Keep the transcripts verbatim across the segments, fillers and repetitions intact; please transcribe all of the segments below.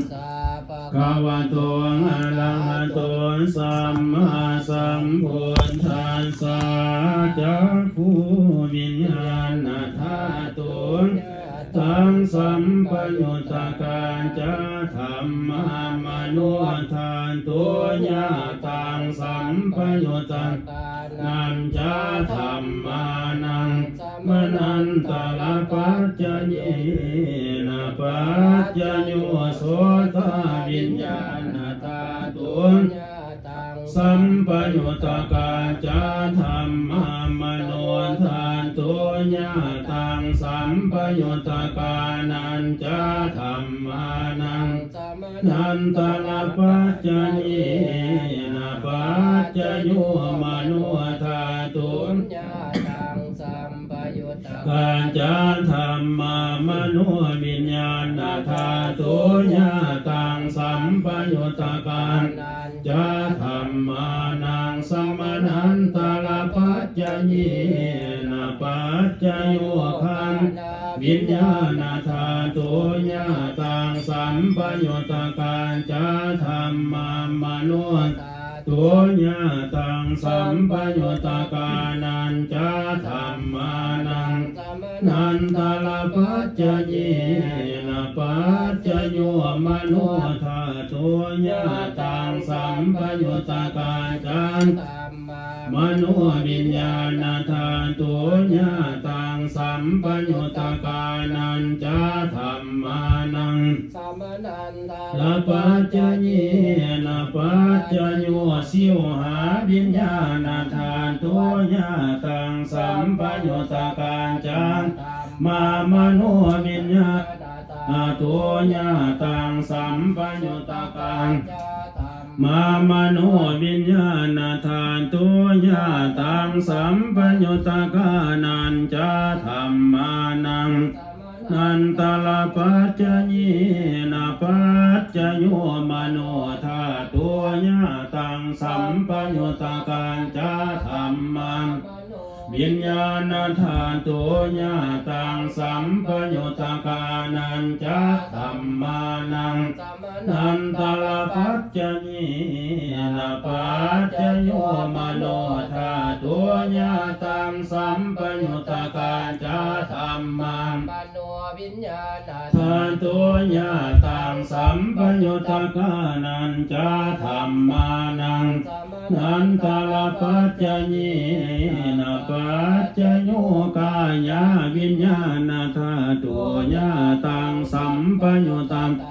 Bhagavato arahato sammāsambuddhassa. Cakkhuviññāṇadhātu ñātaṃ sampayuttakā ca dhammā manodhātu ñātaṃ sampayuttakānañca dhammānaṃ samanantarapacayena paccayo. Sotaviññāṇadhātu ñātaṃ sampayuttakā ca dhammā manodhātu ñātaṃ sampayuttakānañca dhammānaṃ samanantarapacayena paccayo. Manodhātu ñātaṃ sampayuttakā ca dhammā manoviññāṇadhātu ñātaṃ sampayuttakānañca dhammānaṃ samanantarapacayena paccayo. Ghānaviññāṇadhātu ñātaṃ sampayuttakā ca dhammā manodhātu ñātaṃ sampayuttakānañca dhammānaṃ samanantarapacayena paccayo. Manodhātu ñātaṃ sampayuttakā ca dhammā manoviññāṇadhātu ñātaṃ sampayuttakānañca dhammānaṃ samanantarapacayena paccayo. Jivhāviññāṇadhātu ñātaṃ sampayuttakā ca dhammā manoviññāṇadhātu ñātaṃ sampayuttakā ca dhammā manoviññāṇadhātu ñātaṃ sampayuttakānañca dhammānaṃ samanantarapacayena paccayo. Manodhātu ñātaṃ sampayuttakā ca dhammā manoviññāṇadhātu ñātaṃ sampayuttakānañca dhammānaṃ samanantarapacayena paccayo. Manodhātu ñātaṃ sampayuttakā ca dhammā manoviññāṇadhātu ñātaṃ sampayuttakānañca dhammānaṃ samanantarapacayena paccayo. Kāyaviññāṇadhātu ñātaṃ sampayuttakā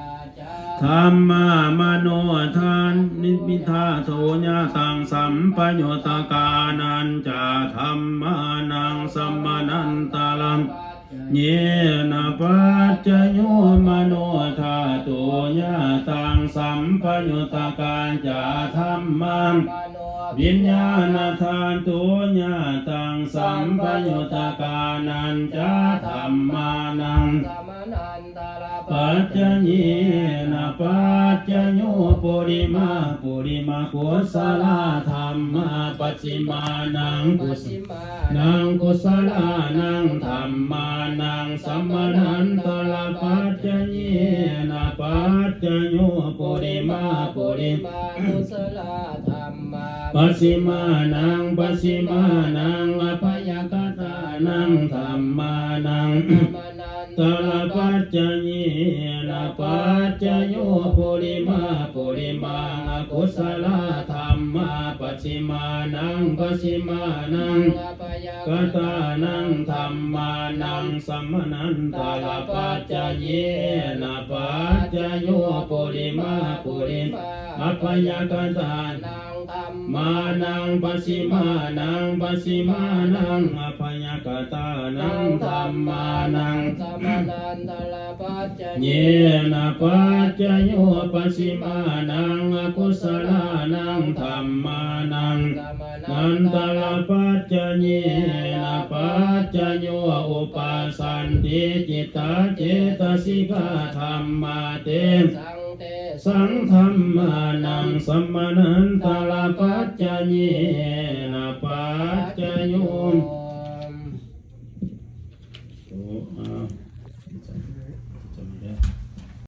dhammā manoviññāṇadhātu ñātaṃ sampayuttakānañca dhammānaṃ samanantarapacayena paccayo. Manodhātu ñātaṃ sampayuttakā ca dhammā manoviññāṇadhātu ñātaṃ sampayuttakānañca dhammānaṃ samanantarapacayena paccayo. Purimaṃ purimaṃ kusalā dhammā pacchimānaṃ pacchimānaṃ kusalānaṃ dhammānaṃ samanantarapacayena paccayo. Purimaṃ purimaṃ kusalā dhammā pacchimānaṃ pacchimānaṃ abyākatānaṃ dhammānaṃ samanantarapacayena paccayo. Purimaṃ purimaṃ akusalā dhammā pacchimānaṃ pacchimānaṃ abyākatānaṃ dhammānaṃ samanantarapacayena paccayo. Purimaṃ purimaṃ abyākatānaṃ dhammānaṃ pacchimānaṃ pacchimānaṃ abyākatānaṃ dhammānaṃ samanantarapacayena paccayo. Pacchimānaṃ akusalānaṃ dhammānaṃ samanantarapacayena paccayo. Uppajjanti cittacetasikā dhammā tesaṃ tesaṃ dhammānaṃ samanantarapacayena paccayo.